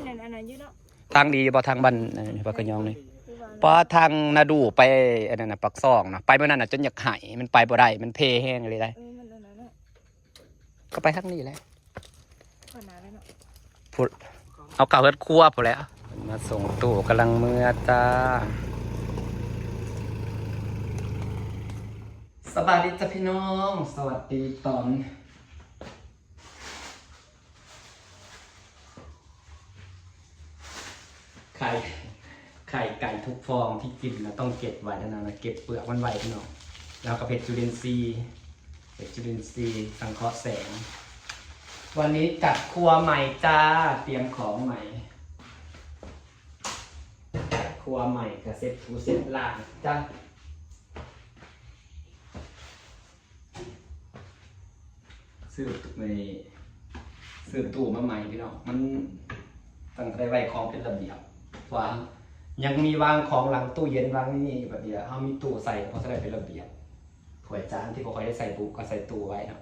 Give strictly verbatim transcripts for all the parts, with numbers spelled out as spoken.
นั่นอันนั้นอยู่เนาะ ทางดีบ่ ทางบ้าน เอ่อ ปากกะยองนี่ คือว่า ปาทางนาดูไป อันนั้นน่ะ ปากซองนะ ไปมื้อนั้นน่ะ จนอยากไห้ มันไปบ่ได้ มันเพแฮงเลยได้ เออ มันอันนั้นน่ะ ก็ไปทางนี้แหละ ขนาดนั้นเนาะ พุด เอาเข่าเฮือนครัวพุดแหล้ว มาส่งตู้กำลังเมือจ้า สบายดีจ้ะพี่น้อง สวัสดีตอน ไข่ ไข่ไก่ทุกฟองที่กินนะต้องเก็บไว้นะนะ เก็บเปลือกมันไว้พี่น้อง แล้วก็เห็ดจุลินทรีย์ เห็ดจุลินทรีย์สังเคราะห์แสง วันนี้จัดครัวใหม่จ้า เตรียมของใหม่ จัดครัวใหม่กับเซ็ตถูเซ็ตล้างจ้า ซื้อใน ซื้อตู้มาใหม่พี่น้อง มันต้องได้ไว้ของเป็นระเบียบ เพราะว่ายังมีวางของหลังตู้เย็นวางนี่อยู่แบบเดียว เฮามีตู้ใส่ก็จะได้เป็นระเบียบ ถ้วยจานที่บ่ค่อยได้ใส่ปุ๊บก็ใส่ตู้ไว้เนาะ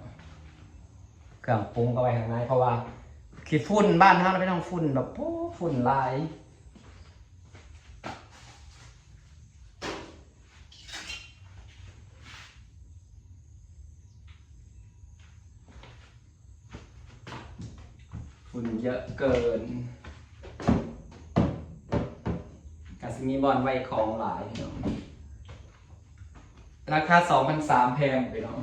เครื่องปรุงก็ไว้ข้างใน เพราะว่าขี้ฝุ่นบ้านเฮานะพี่น้อง ฝุ่นแบบ โอ้ ฝุ่นหลาย ฝุ่นเยอะเกิน กะสิมีบ่อนไว้ของหลายพี่น้อง ราคาสองพันสาม แพงพี่น้อง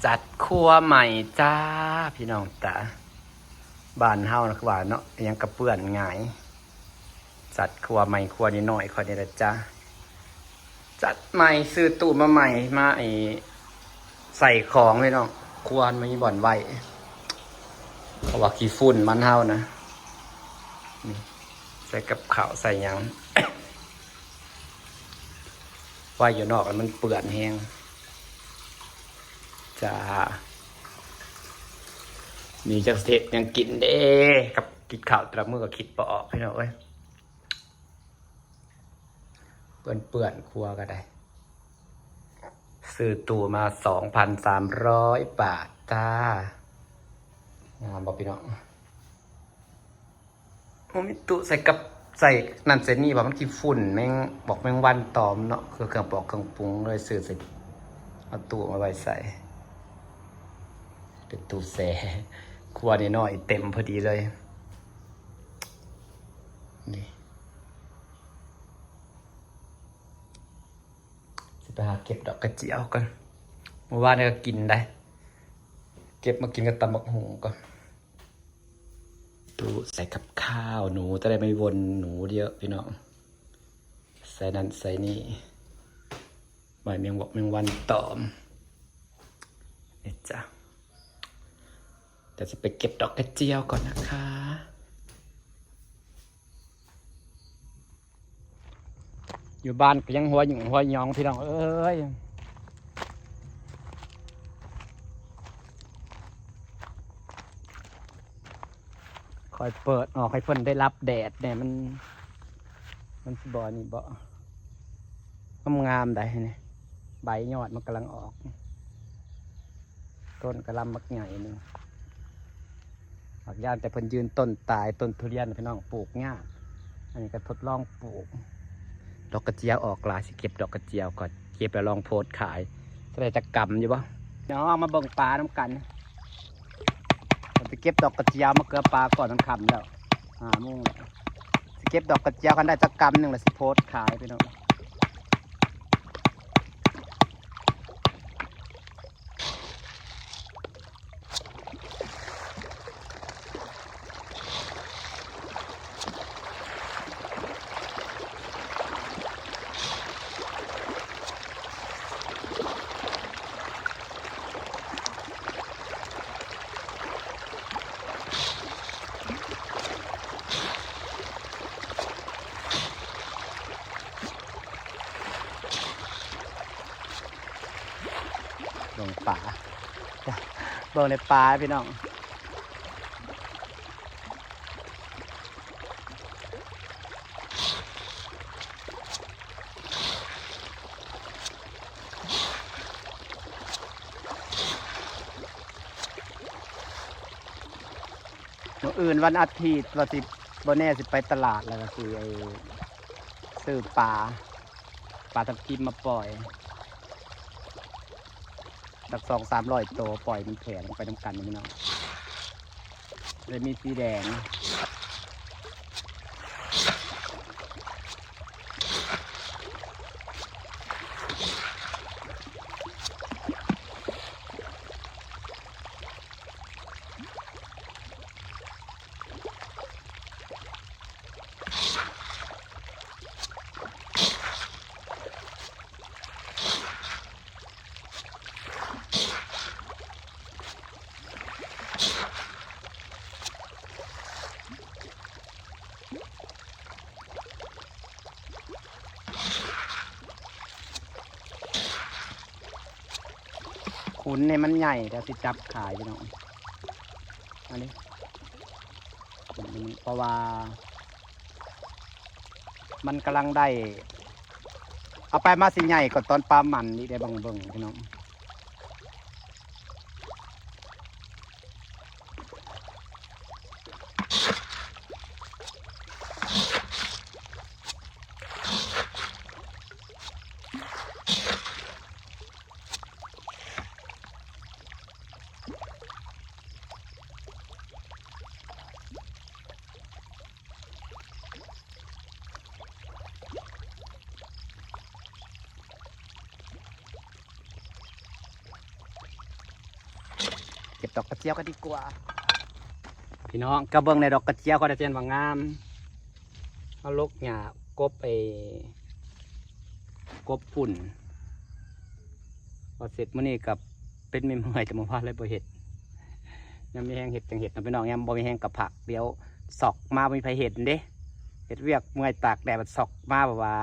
จัดครัวใหม่จ้า พี่น้องจ๋า บ้านเฮานะคือว่าเนาะ อิหยังกะเปื้อนง่าย จัดครัวใหม่ ครัวน้อยๆ ข้อยนี่แหละจ้า จัดใหม่ ซื้อตู้มาใหม่ มาไอ้ใส่ของพี่น้อง ครัวมันมีบ่อนไว้ เพราะว่าขี้ฝุ่นบ้านเฮานะ นี่ ใส่กับข้าวใส่หยัง ไว้อยู่นอกแล้วมันเปื้อนแฮงจ้า นี่จักสิเฮ็ดหยังกินเด้ กับกินข้าวแต่ละมื้อก็คิดบ่ออกพี่น้องเอ้ย เปื้อนๆ ครัวก็ได้ ซื้อตู้มา สองพันสามร้อย บาทจ้า งามบ่พี่น้อง บ่มีตู้ใส่กับ ใส่นั่นใส่นี่บ่ มันขี้ฝุ่น แมง บอกแมงวันตอมเนาะ คือเครื่องปอกเครื่องปรุงเลย ซื้อใส่ เอาตู้มาไว้ใส่ เป็นตู้แช่ ครัวน้อยๆ เต็มพอดีเลย นี่ สิไปหาเก็บดอกกระเจียวก่อน เมื่อวานนี้ก็กินได้ เก็บมากินกับตำบักหุ่งก่อน ตู้ใส่กับข้าว หนูจะได้ไม่วนหนูเยอะพี่น้อง ใส่นั่นใส่นี่ ใบแมงวอกแมงวันตอม นี่จ้ะ เดี๋ยวจะไปเก็บดอกกระเจียวก่อนนะคะ อยู่บ้านก็ยังหัวหยุ่งหัวหยองพี่น้องเอ้ย คอยเปิดออกให้เพิ่นได้รับแดดเนี่ย มัน มันสิบ่นี่บ่ งามๆ ได้นี่ ใบยอดมันกำลังออก ต้นกะหล่ำบักใหญ่หนึ่ง บักย่านแต่เพิ่นยืนต้นตาย ต้นทุเรียนพี่น้องปลูกยาก อันนี้ก็ทดลองปลูก ดอกกระเจียวออกหลาย สิเก็บดอกกระเจียวก่อน เก็บแล้วลองโพสต์ขาย จะได้จักกำอยู่บ่ น้องมาเบิ่งปลาน้ำกัน ผมไปเก็บดอกกระเจียวมาเกลือปลาก่อน มันค่ำแล้ว ห้าโมงแล้ว สิเก็บดอกกระเจียวกันได้จักกำหนึ่งละ สิโพสต์ขายพี่น้อง เ ปลา เบิ่งในปลาพี่น้อง มื้ออื่นวันอาทิตย์ว่าสิ บ่แน่สิไปตลาดแล้วก็สิไอ้ซื้อปลา ปลาทับทิมมาปล่อย สักสองสามร้อยตัว ปล่อยมันแผ่ลงไปนำกันพี่น้อง เลยมีสีแดง ขุนให้มันใหญ่ เดี๋ยวสิจับขายพี่น้อง อันนี้ เพราะว่า มันกำลังได้ เอาไปมาสิใหญ่กว่าตอนปลาหมันนี่ได้เบิ่งๆพี่น้อง เก็บดอกกระเจียวกันดีกว่า พี่น้อง กะเบิ่งในดอกกระเจียวเขาได้เจนว่างาม เอาลกหญ้ากบไอ้ กบฝุ่น พอเสร็จมื้อนี้กับเป็นเมื่อยๆแต่มาว่าเลยบ่เฮ็ด ยังมีแฮงเฮ็ดจังเฮ็ดนะพี่น้อง ยังบ่มีแฮงกับผัก เดี๋ยวซอกมาบ่มีไผเห็นเด้ เฮ็ดเวียกเมื่อยตากแดด บัดซอกมาแบบว่า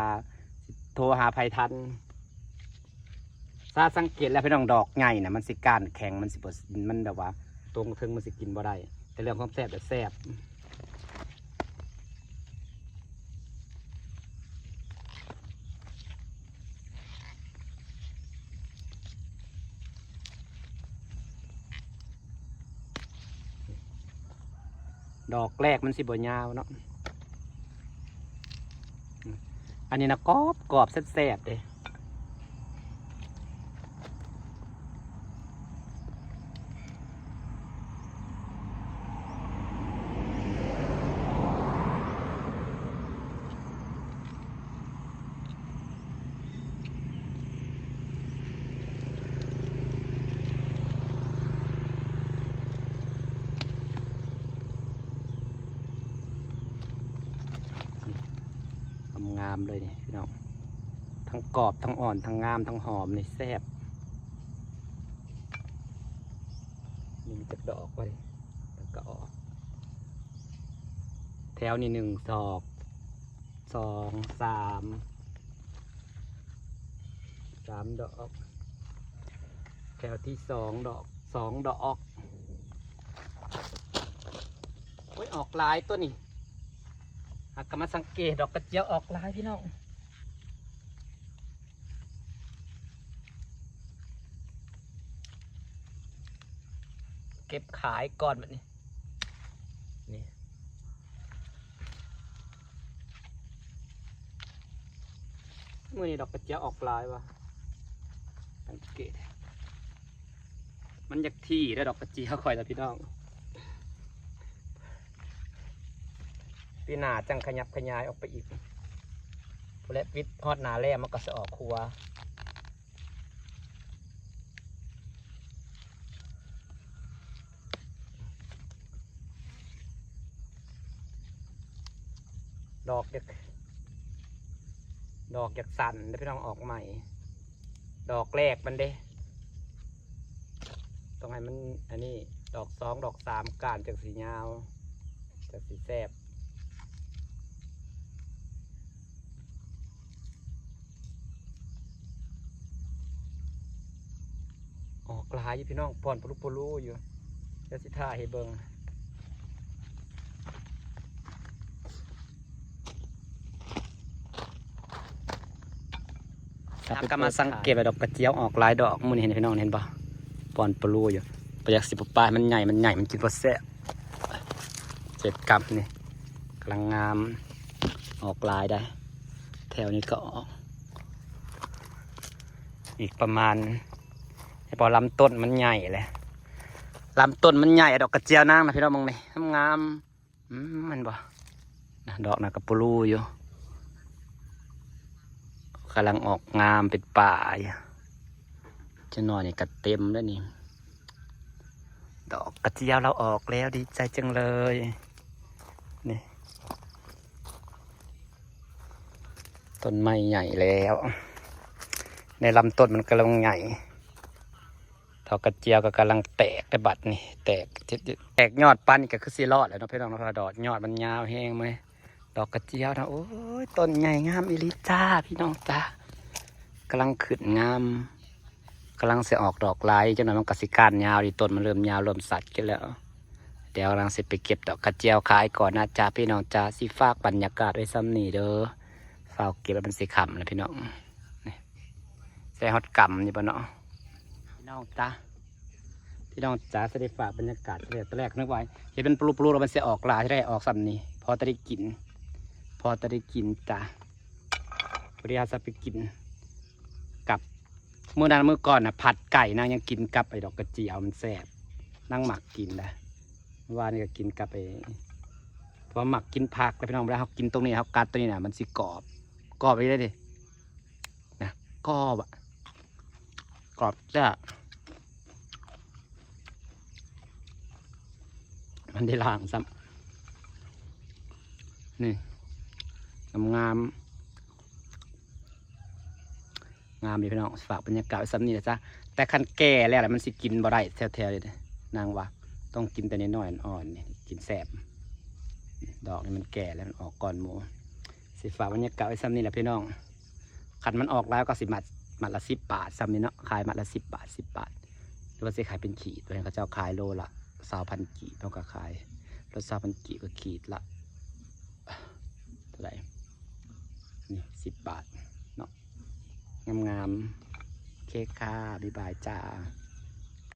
โทรหาไผทัน ซาสังเกตแล้วพี่น้อง ดอกใหญ่นะ มันสิก้านแข็ง มันสิบ่ มันแบบว่า ตรงเทิงมันสิกินบ่ได้ แต่เรื่องความแซ่บแต่แซ่บ ดอกแรกมันสิบ่ยาวเนาะ อันนี้นะ กรอบกรอบแซ่บๆเด้ งามๆเลยนี่พี่น้อง ทั้งกรอบทั้งอ่อนทั้งงามทั้งหอมนี่แซ่บ นี่มันจะดอกไปแล้วก็ออก แถวนี้หนึ่งศอก สอง สาม สามดอก แถวที่สองดอก สองดอก โอ้ย ออกหลายตัวนี่ หากก็มาสังเกตดอกกระเจียวออกหลายพี่น้อง เก็บขายก่อนแบบนี้ นี่ มื้อนี้ดอกกระเจียวออกหลายวะ สังเกต มันอยากที่ได้ดอกกระเจียวข่อยละพี่น้อง ปีหน้าจังขยับขยายออกไปอีก และปิดฮอดหน้าแล้งมันก็สิออกครัว ดอกอยาก ดอกอยากสั้นเด้อพี่น้อง ออกใหม่ ดอกแรกมันเด้ ต้องให้มันอันนี้ ดอกสอง ดอกสาม ก้านจังสิยาว จังสิแซ่บ ออก หลายอยู่พี่น้อง ป่อนปลุปลูอยู่ เดี๋ยวสิถ่ายให้เบิ่ง ครับ ก็มาสังเกตว่าดอกกระเจียวออกหลายดอก มื้อนี้เห็นพี่น้องเห็นบ่ ป่อนปลูอยู่ บ่อยากสิปะปายมันใหญ่ มันใหญ่ มันกินบ่แซ่บ เจ็ดกำนี่ กำลังงาม ออกหลายได้ แถวนี้ก็ออก อีกประมาณ ให้พอลำต้นมันใหญ่เลย ลำต้นมันใหญ่ ดอกกระเจียวนางนะพี่น้อง เบิ่งนี่ งามๆ อืม มันบ่ นะ ดอกนะกะปลูอยู่ กำลังออกงามเป็นป่าอยู่ จักหน่อยนี่ก็เต็มแล้วนี่ ดอกกระเจียวเราออกแล้ว ดีใจจังเลย นี่ ต้นไม้ใหญ่แล้ว ในลำต้นมันกำลังใหญ่ ดอกกระเจียวก็กำลังแตกได้บัดนี่ แตก แตกยอดปานนี่ก็คือสิรอดแล้วเนาะพี่น้องเนาะ เพราะว่าดอกยอดมันยาวแฮงเว้ย ดอกกระเจียวนะ โอ้ย ต้นใหญ่งามอีหลีจ้า พี่น้องจ้า กำลังขึ้นงาม กำลังสิออกดอกหลาย จักหน่อยมันก็สิก้านยาวดี ต้นมันเริ่มยาว เริ่มสัดกันแล้ว เดี๋ยวกำลังสิไปเก็บดอกกระเจียวขายก่อนนะจ้า พี่น้องจ้า สิฝากบรรยากาศไว้ส่ำนี้เด้อ ฟ้าวเก็บแล้วมันสิค่ำแล้วพี่น้อง นี่ ใส่ฮอดกำอยู่บ่เนาะ พี่น้องจ้า พี่น้องจ้า สิได้ฝากบรรยากาศ ตอนแรกนึกว่าเห็นเป็นปลูๆ แล้วมันสิออกหลาย สิได้ออกส่ำนี้ พอแต่ได้กิน พอแต่ได้กินจ้า พอดีเฮาจะไปกินกับ มื้อนั้นมื้อก่อนน่ะ ผัดไก่นางยังกินกับไอ้ดอกกระเจียว มันแซ่บ นางมักกินนะ เมื่อวานนี้ก็กินกับไอ้ เพราะว่ามักกินผักแล้วพี่น้อง เวลาเฮากินตรงนี้ เฮากัดตัวนี้น่ะ มันสิกรอบ กรอบอีหลีเด้ นะ กรอบอะ กรอบจ้า มันได้ล้างซ้ำ นี่ งามๆ งามดีพี่น้อง ฝากบรรยากาศไว้ส่ำนี้นะจ๊ะ แต่คันแก่แล้วล่ะมันสิกินบ่ได้แถวๆ นี้เด้ นางว่า ต้องกินแต่น้อยๆ อ่อนๆ นี่ กินแซ่บ ดอกนี่มันแก่แล้ว มันออกก่อนหมู่ สิฝากบรรยากาศไว้ส่ำนี้แหละพี่น้อง คันมันออกแล้วก็สิมัด มัดละสิบบาท ส่ำนี้เนาะ ขายมัดละสิบบาท สิบบาท หรือว่าสิขายเป็นขีด ตัวนี้เขาเจ้าขายโลละซาวพันกีบ เฮาก็ขาย โลซาวพันกีบก็ขีดละ เท่าไหร่ นี่ สิบบาทเนาะ งามๆ โอเคค่ะ บ๊ายบายจ้า